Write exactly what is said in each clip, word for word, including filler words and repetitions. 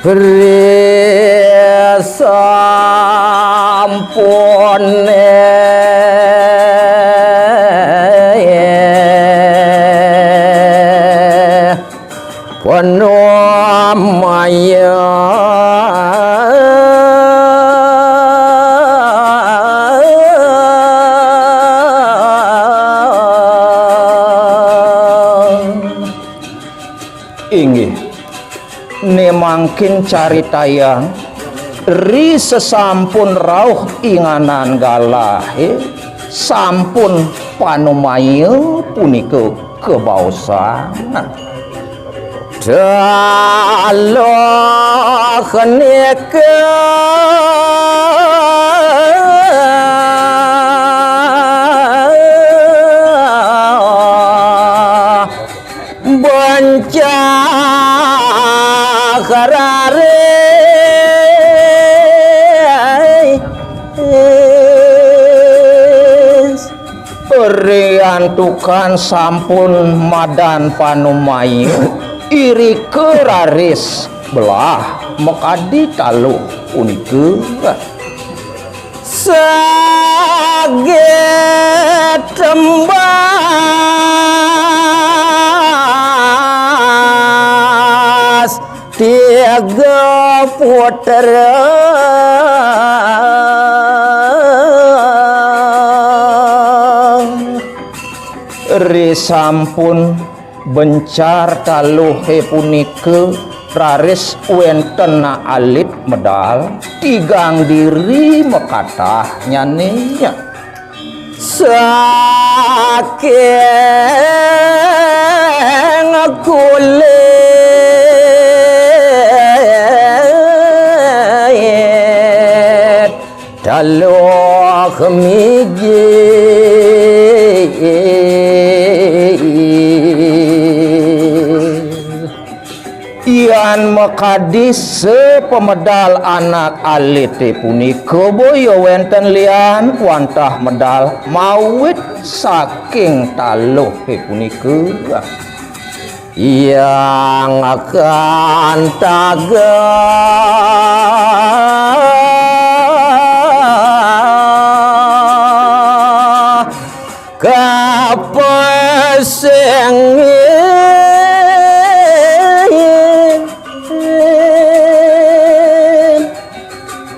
Ri sampune panumaya. Inggih, ne mangkin caritayang, ri sesampun rauh inganan galahe, sampun panumaya punika kabaosan. Taluh nika bencak raris. Riantukan sampun madan panumaya, irika raris belah makadi taluh punika. Saget tembas tiga putra. Ri sampun bencar taluhe punika raris wenten anak alit medal tigang diri makatahnyane. Saking kulit taluh miji. Yan makadi sapamedal anak alite punika boya wenten lian wantah medal mawit saking taluhe punika. Yang akan taga kapesengin.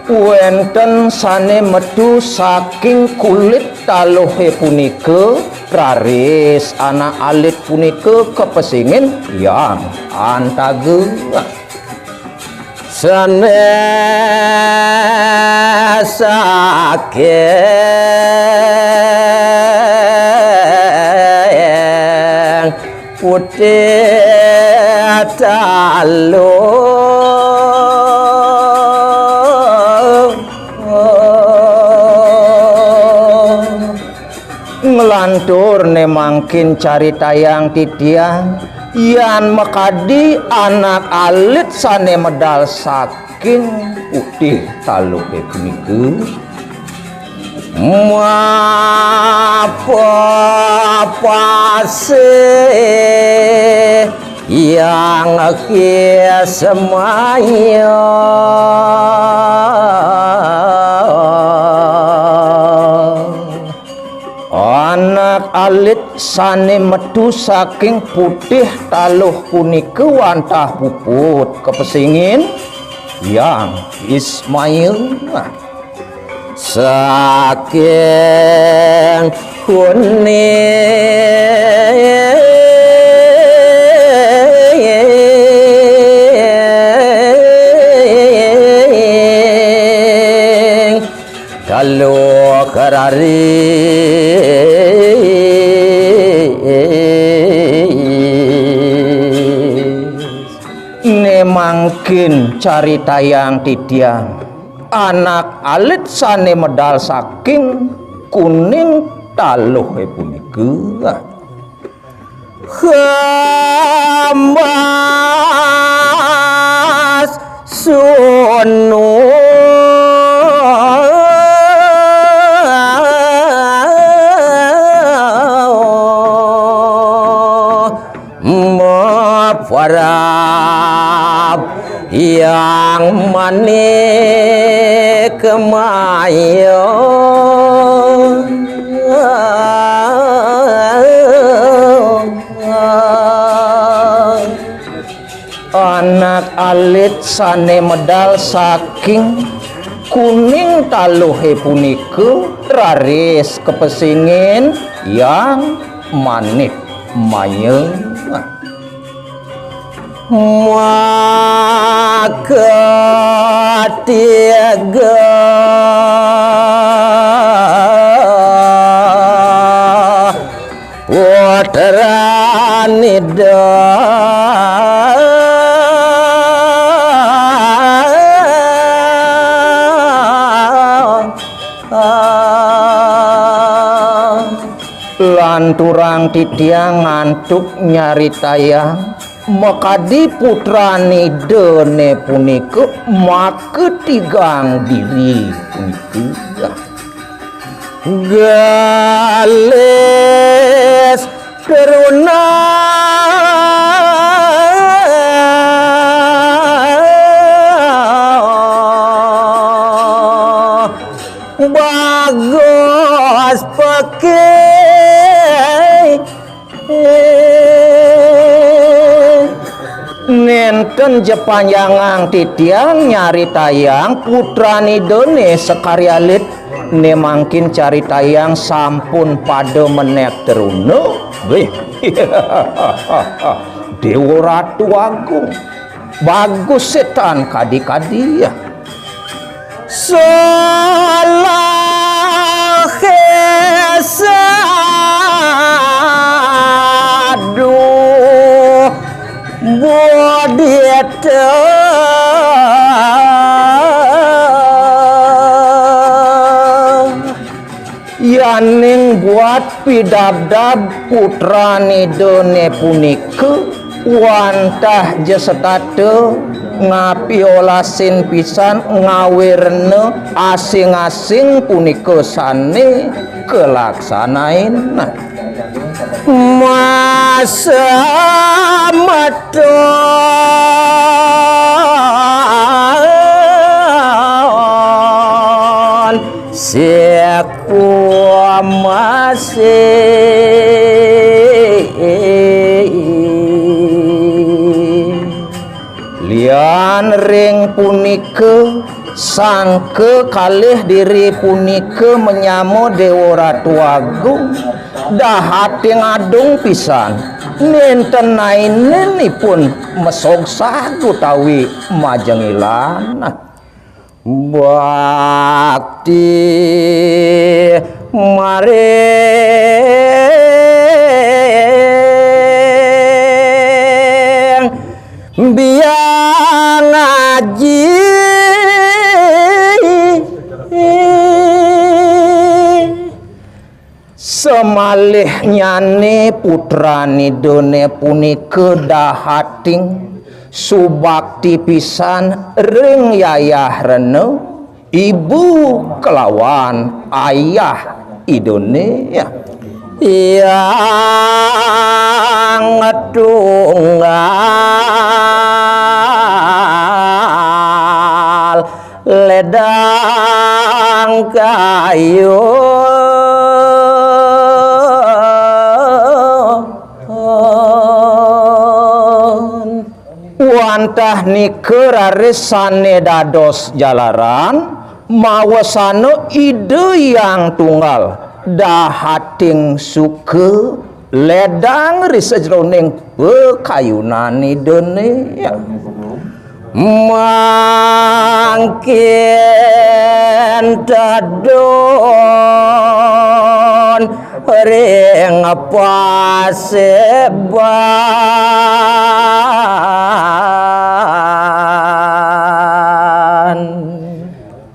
Wenten sane metu saking kulit taluhe punika, raris anak alit punika kapesingin yang antaga. Sane saking putih taluh. Nglantur ne mangkin caritayang titiang, yan makadi anak alit sane medal saking putih taluhe punika. Mapa pasih yang semaya. Anak alit sane metu saking putih taluh punika wantah puput kapesingin yang Ismail. Saking kuning taluh raris. Ne mangkin caritayang titiang anak alit sane medal saking kuning taluhe punika. Hambas sunu maparab Yang manik kemaya. Anak alit sane medal saking kuning taluhe punika raris kepesingin yang manik maya. Maka tiga putra nida. Lanturang titiang ngantuk nyaritayang makadi putran idane punika maketigang diri punika. Galis teruna bagus pakai. Nenten jepanjangang titiang nyaritayang putran idane sakarya alit, ne mangkin caritayang sampun pada menek teruna. Wih. Dewa Ratu Agung. Bagus setan kadi-kadi ya. Salah sadu bodhita. Yaning buat pidabdab putran idane punika wantah ja setata ngapiolasin pisan ngawirna asing-asing punika sane kalaksanain. Masa maton siku masih. Lian ring punika, sangka kalih diri punika manyama Dewa Ratu Agung, dahating adung pisan, nenten naenin ipun masogsag utawi majengilan. Bakti maring biang aji. Samalihnyane putran idane punika dahating subakti pisan ring yayah rena, ibu kelawan ayah idane. Yang tunggal ledang kayun. Wantah nika raris sane dados jalaran, mawasana Ida Hyang Tunggal dahating suka ledang ri sajeroning pakayunan Idane. Mangkin tedun ring paseban.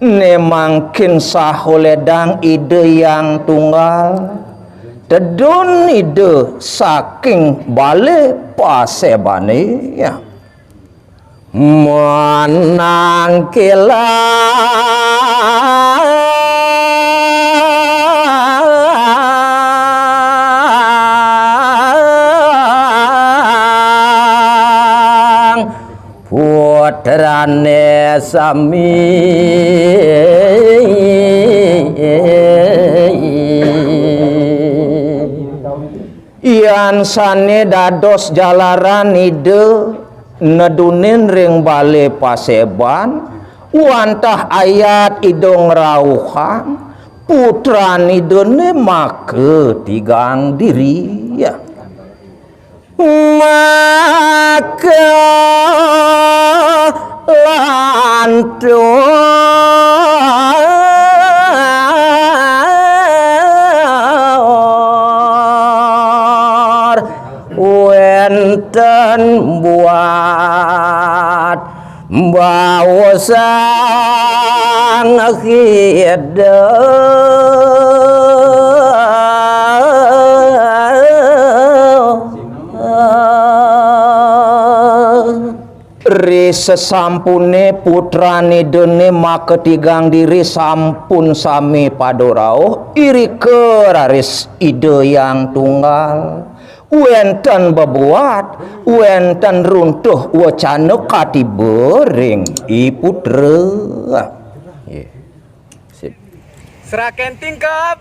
Ne mangkin saha ledang Ida Hyang Tunggal, tedun Ida saking bale pasebane, ya. Menang kilang put Rane sami. Yan sane dados jalaran Ida nedunin ring bale paseban, wantah ayat Ida ngrauhang, putran Idane maka tigang diri. Maka lantur wenten buat Mbah Sang Ida. Ri sesampune putran Idane makatigang diri sampun sami pada rauh, irika raris Ida Hyang Tunggal. Wenten bebuat, wenten runtuh wacana katiba ring i putra. Nggih. Sip. Seraken tingkep.